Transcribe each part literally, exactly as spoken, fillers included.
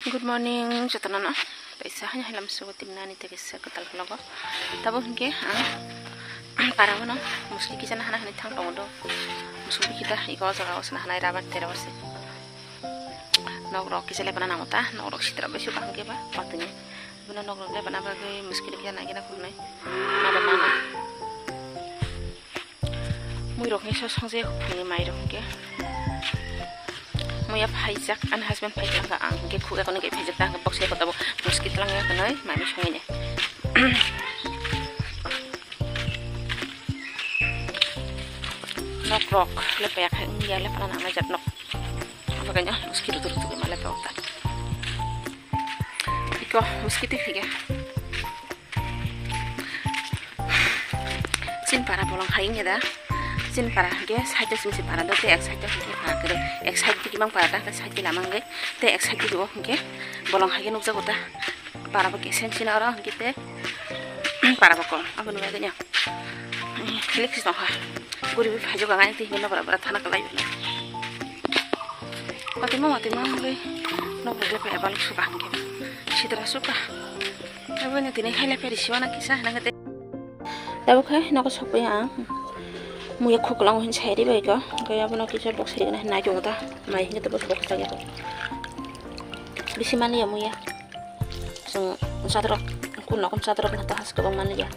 Good morning, jotono no. Paisa hanya hilam sugo timnani tege se kotal vlogo. Tabo hingke ang para bono muski kisa na hana hani thang tongo do. Muski kita iko jaga osna hana rabar tera wase. Nok rok kisa lepana nango ta, nok rok sitra bai suka hingke ba patini. Bono nok rok lepana bagwi muski kisa na gina khumnai. Nada mana. Mui rok ni so songje khupni mai rok ke. Muya phaijak, ani husband phai kha, ang ke khuk ekoni ke phaijak ta, box le kotabo muski tlang ya kanai, mami songi ne. Nok rok le paya khai, ya le pala nang jat nok. Apa kanya muski rutu rutu ke male pa uta. Iko muski te phige. Chin para bolong hai nge da. Chin para ke side simi se para do te ek side ke para kere. Ek side ki mang para ta, side ki lamang ge. Te ek side ki do ke bolong hai ke nukja kota. Para bo ke sen chin aro ke te. Para bo ko. Abo nukja nya. Felix no ha. Guri bi phajo ga ngai te no bara bara thana kalai. Mati mo mati mo le. No bo be pa baluk suka ke. Sidra suka. Abo ni tini khai le peri siwana kisa nang te. Tabuk khe nogo sokpui ang. Muya khuklang hin sai ribai ko. Kaya bono kisa box rikna nai tongo ta. Mai hin to box box tagi ko. Bisi mani ya muya. Sung sadrok kun nokom sadrok na ta has ko mani ya.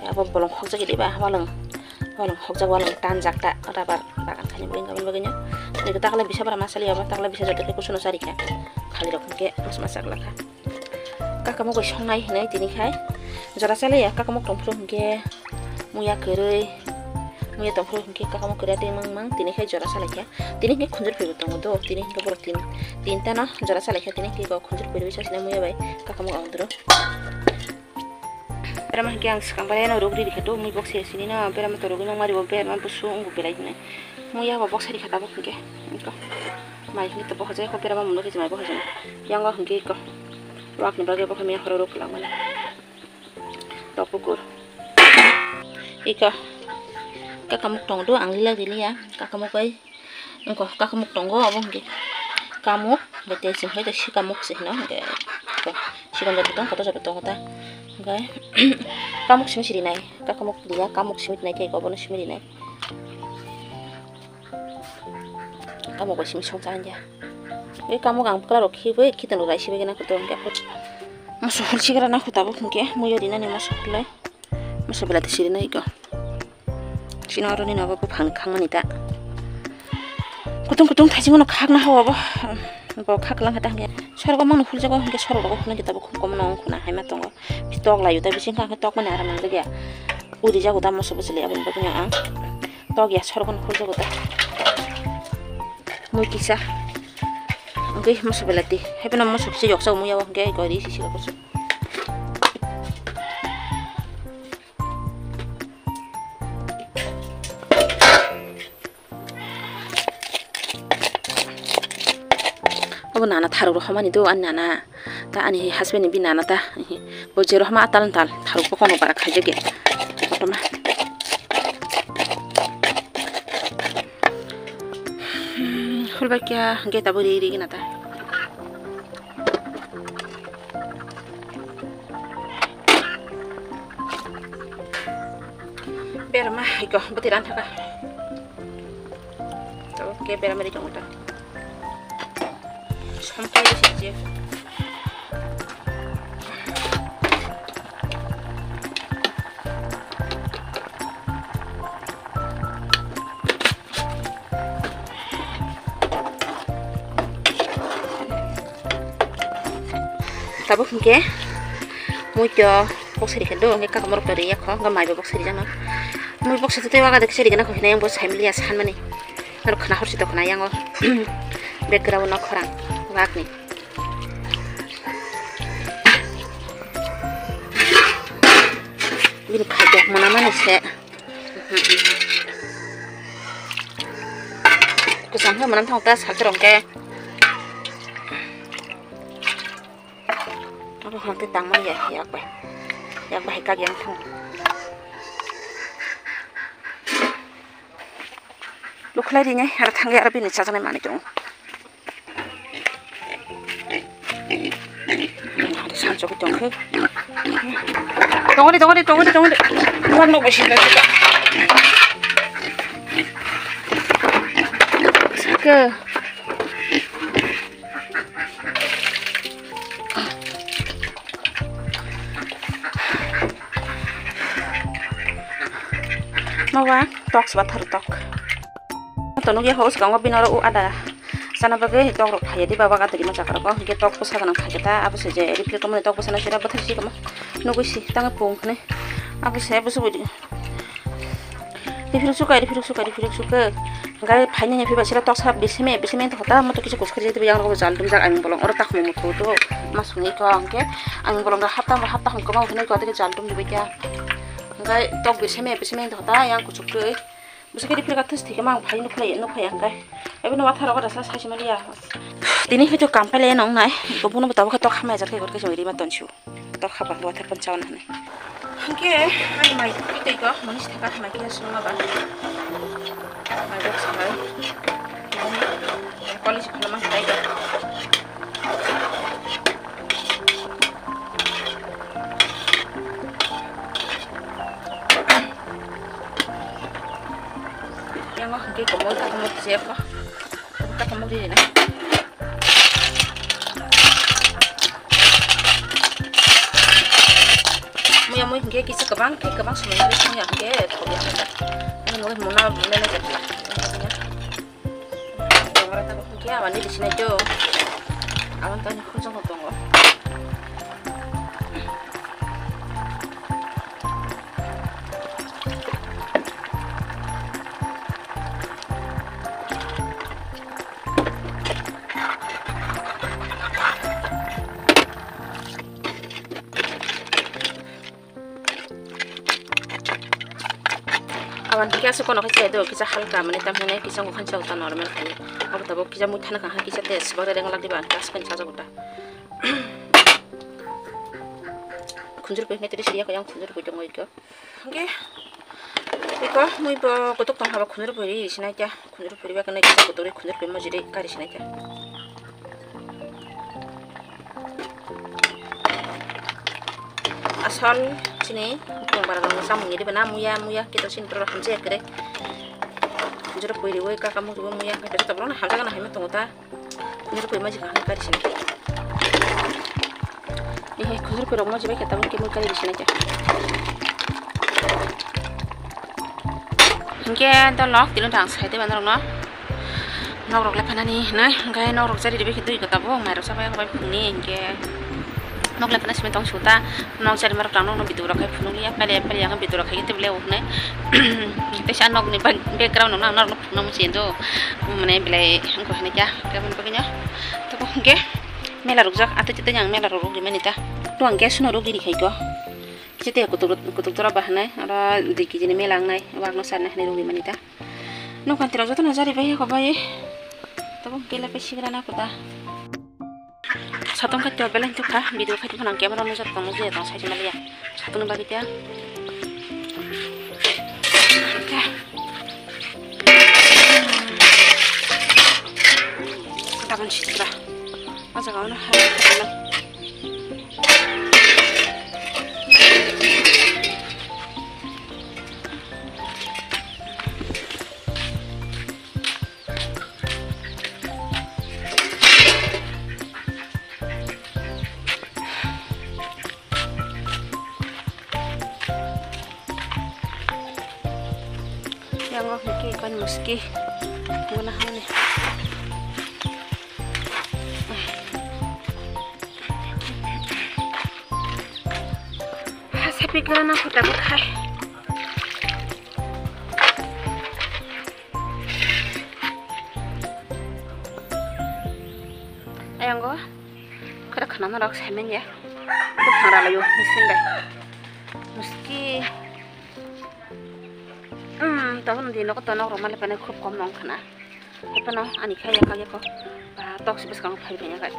Kaya bo bolong hokjak riba walong. Walong hokjak walong tanjak ta rabar bagan khani buing gabin baganya. Ni takla bisa bara masali ya ba takla bisa jate kusuno sari kya. Khali rok ke mas masak lakha. Kakamuk bai songnai hinui tini khai jora chalaiya, kakamuk tongphuru hinkhe muya kwrwi, muya tongphuru hinkhe kakamuk kwrwi tei mang mang tini khai jora chalaikha. Tini hinkhe khunjur phaibo tongo do, tini hinkhe borok tin, tinta no jora chalaikha, tini hinkhe khunjur phaibo sasina muya bai kakamuk ang duro. Berama hinkhe ang swkang bai no rwgwi rikha do, mui bok se sini no berama to rwgwi nang mari bo berama busu wngbo belai hinui muya bo bok se rikha tabuk hinkhe. Mai hinkhe to bohajai kho berama muno khe jemai bohajai. Yango hinkhe iko. Wak ni bagwi bo khe miya khoro rok kwlangmani. Tok kukur. Ika. Kakamuk tong do ang lila giliya. Kakamuk bai. Engko kakamuk tongo abo hinkhe. Kamuk bai tei sing hai tei sikamuk se hino hinkhe. Ko. Sikon jat tong koto jat tong ta. Hinkhe. Kamuk simi sirinai. Kakamuk liya kamuk simi nai khe obono simi rinai. Kamuk bai simi songcha hanja. Ei kamuk ang bwkla rok khibi khitan rok raisi bai gana kutung khe. Moso hul sigra na khuta bo hwnkhe muiyo rinani moso hulai. Moso belati sirinai ko. Chini oro nini obo buphang khangmani ta. Kutung kutung thaising no khakna hawa bo. Bo khaklang kha ta hwnkhe. Sorgo mangno huljago hwnkhe sorgo hwnwi khe tabuk khum komo no wngkhuna haima tongo. Tok laio ta bising kha hwnkhe tok mani aram nang ya. Udi jago ta moso bwswli aboni bagwi no ang. Tok ya sorgon khuljago ta. Mui kisa. Oke, moso belati. Hai pano moso kisa yoksa umui yawa hwnkhe gori sisi ko. Abo nana tharok rok homani do ani nana. Ta ani husband ni bini nana ta, bo jero hama atal tal tharuk bo kono bara khaijak ya. Kotorma. Hulbai kya geta bo ri ri gina ta. Berma iko bwtwi ran thaka. Tabuk ke berma ri tongo ta. Sampai di sini. Tabuk hingke mui to boksari khe do, hingke kakamorok to ri yakho, hingke maibo boksari jano. Mui boksari tei waga de kisa ri gana kho hinai, ang bo sai mili ya sanmani. Norok khna horsi to khna yango. Background no khorang wak ni. Bini khaito mona mani se. Kusang khe mona thang ta salterong khe. Abo hang te tangmani ya, yak bai. Yak bai kak yang thang. Lukhlai rinai, aro thangwi aro bini chajaknai manwi tongo. Chokwi tongkhe. Tongori, tongori, tongori, tongori. Nuan nok bai sinda. Ke. Mawa, tok seba thar tok. To nugya ho swkango bini oro o ada sana bagwi tok rok phaiya di baba gatri ma chakra ko hwnkhe tok bwsa gwnang phaikhe ta abo se je refri komoni tok bwsano sira bwthar si kamo nugwi si tang pung khne abo se bwsa bwdi refri sukai refri sukai refri sukai gai phaini ni phiba sira tok sa bisime bisime to ta mo to kisa kuskri jete yang rok jal dum jak ang bolong oro tak mo to to ma sungwi ko hwnkhe ang bolong hapta hapta hum kama hwnkhe ko jal dum dibai kya gai tok bisime bisime to ta yang kuchuk twi. Bwswk khe ripirkha thus thikhe mang phai nukhlai nukphai ang kai. Ebo no watha rogo dasa sai simaliya. Tini hwito kam pailai nong nai. Bo bono bo tabukhe tok hamya jar khe gorkhe chumui rima tonsu. Tok haba watha pon chawan hwnwi. Hwnkhe ani mai twi ko mani thaka mai khe sungma ba. Mai bok sangai. College khuluma hai ko. Yang hwnkhe komol kathamo chep. Kathamo ri na. Muya mui hwnkhe kisa kwbang khe kwbang sumui ri songya hwnkhe thokya hwnkhe. Ani mui muna muna na jepla. Yang ora ta hwnkhe abani bisinai do. Abani tani khujang tongo. Awan kisa kono kisa do kisa halka mane tamhene kisa ko khansa uta normal khai. Abo tabo kisa mui thana kha kisa te sibare reng lak diba kas kan sa jago ta. Khunjur pe metri siya ko yang khunjur pe dongo iko. Hwnkhe iko mui bo kotok tong haba khunjur puri sinai kya khunjur puri ba kanai kisa kotori khunjur puri mojiri kari sinai kya. Asol chini bung bara rok samung ni diba na muya muya kito chini toro hamjak kere khunjur puri oi kaka mung muya kaka toro na hamjak na hamya tongo ta. Khunjur pui maji kaham kari sini. Ehe, khunjur pui rok maji bai khe tabuk khe mui kari sini khe. Hinkhe to nok tino dang sai de ban rok no. Nok rok le phanani hinoi, hinkhe nok rok jari ribai khe dui kota bo, mai rok sabai rok bai phungni hinkhe. Nok le phana simi tong suta, nok jari ma rok tang nok no video rok khai phunukliya, pele pele yang video rok khai tebile o hinoi. Tei sa nok ni background no, nok no phunukna muchung do, mane belai wngkha hinoi kya, khe aboni bagwi no. Tabuk hwnkhe mela rukjak, atwi twi yang mela rok rukrimani ta. Tabuk hwnkhe suno rukgiri khai kho. Chete kutuk, kutuk tora bahanai, oro dui kg ni mela wngnai, wakno sarnai hinui rukrimani ta. Nokha tirok jotono jari bai kho bai. Tabuk hwnkhe le pai sigra na kho ta. Satong khe to belai tongkha, video khai tongkha nang camera nujak tong nukliya tong sai maliya. Satong ni bagwi ta. Tabuk sikra. O jaga o no hai. Yang o hwnkhe ikon muski. Guna hwnwi. Ha, sapi gana na kota bukhai. Ayang go, kada khana norok semen ya. Bukhang ralayo, misin bai. Muski. Hmm, tabuk ni nok to nok rok mali panai khub kom nong khana. Epano ani kha yakak yako. Ba tok si bwskang phai phai yakai.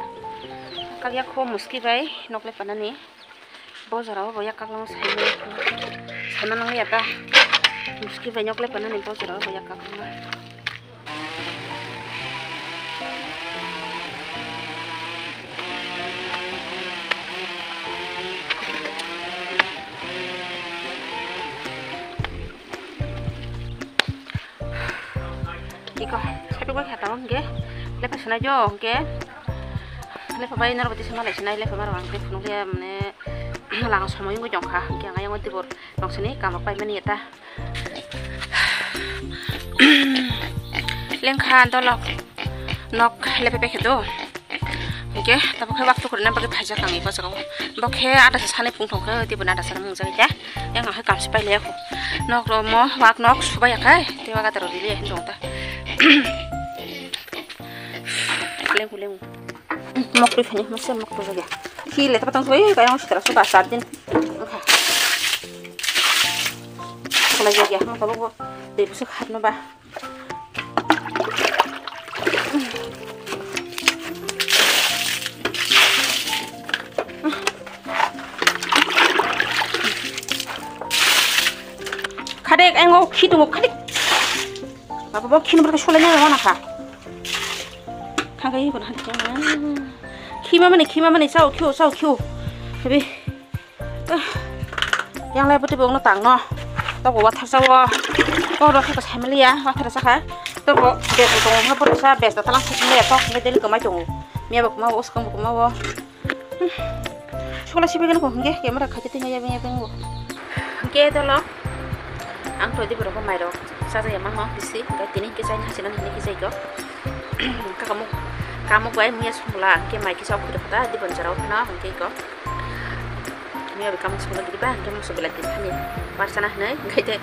Kak yak kho muski bai nok le panani. Bo jora o bo yakak lang sai mani. Sai mani ya ta. Muski bai nok le panani bo jora o bo yakak lang. Iko, sapi ko kata hingke, lepa sina jo hingke, lepa bai naro bati sima lai sinai, lepa maro hingke phunuk le mane lang somoi wngwi tongkha, hingke ang ayang tibor rok sini kam rok pai mani eta. Lengkha dolok nok lepe pekhe do. Hingke tabuk khe wak tukurina bagwi phaijak ang eko jaga o. Bo khe ada sa sani pung thong khe tei bo nada sana mung jagwi khe. Yang ang khe kamsi pai le kho. Nok romo wak nok subai ya khai tei wak adaro rili ya hin dong ta. Leng leng. Mok twi phani masa mok twi jagya. Khi le ta patang thoi kaya sitra suba sat din. Wngkha. Khlai jagya ma tabuk bo tei busuk hapno ba. Khadek, engo, khi tongo, khadek. Baba, bo khini barka sholai nang wana kha. Khagai bo han kya. Khima mani, khima mani, sao khio, sao khio. Hebi. Ah, yang lai bwtwi bongno tangno. Toko wathar sawo. Toko rokhe ko samiliya, wathar sakha. Toko bes bo tongo, borok sa bes da talang sakha, tok, daily kwmai tongo. Miya bo kwmao, swkang bo kwmao. Hmm. Sola sibi gano ko hingke, camera khaite tingya yabeng yabeng bo. Hingke dolo. Ang to di borok mairok. Sajaya mangno bisi, hingke tini hingke chaini hachina hini hingke jaigo. Kakamuk, kamuk bai muya songla, hingke mai kisa okhudo kota, di bonjara okhuno, hingke ko. Muya bai kamuk songla gidi ba, hingke musu belai di hani. Barsana hinui, hingke te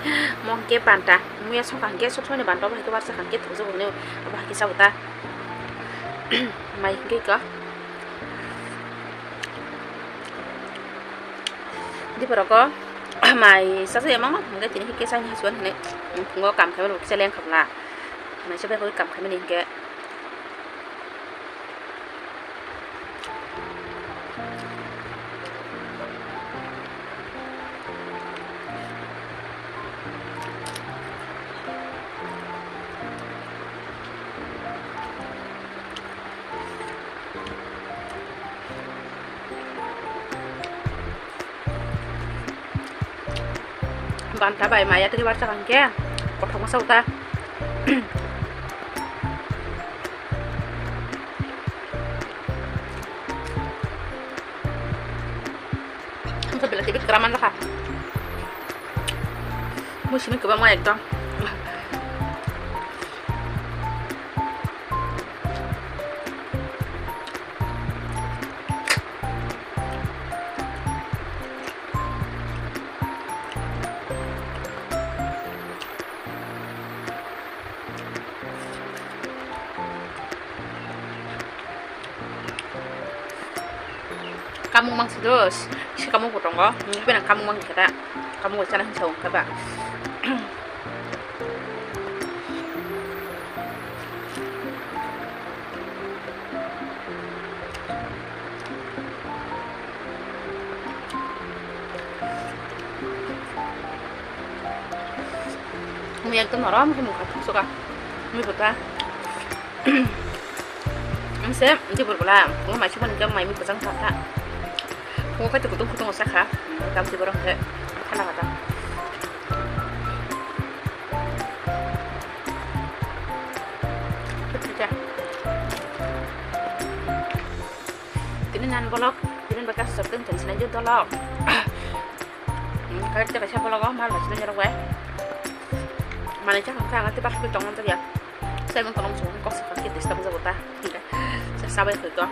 mo hingke banta, muya songkha hingke, sok sokni banta, obo hingke barsa hingke thokjak hini, obo hingke sabo ta. Mai hingke ko. Di borok o mai sajak ya mangma hingke tini hingke chaini hachua hinui phungo kam khaimani bo kisa lengkha bwla. Mai se bai koi kam khaimani hingke. Banta bai maya tini barsa kangke kothoma sa uta. Ang sa belati bit keraman sa ka. Musim ini kebang maya ekdom. Kamung mang si dos, si kamung bo tongo, nang kamung mang khe ta, kamung bo chana hinsa wng kha ba. Mui ekdom norom khe mukha thuksoka. Mui bwta. Ang se dibur bwla. Ngo mai sumani khe mai mui kwchang thangkha. Ngo khe kutung kutung sakha. Tam dibur ang khe khana kata. Tini nan bolok, tini baka sosok tini tini sinai jut dolok. Kar te kaisa bolok o mal bachina jorok bai. Mane cha khang khang te bak tong ya. Sai mon konom song kok sa kok kiti sta buja bota. Sa sabai koi ko.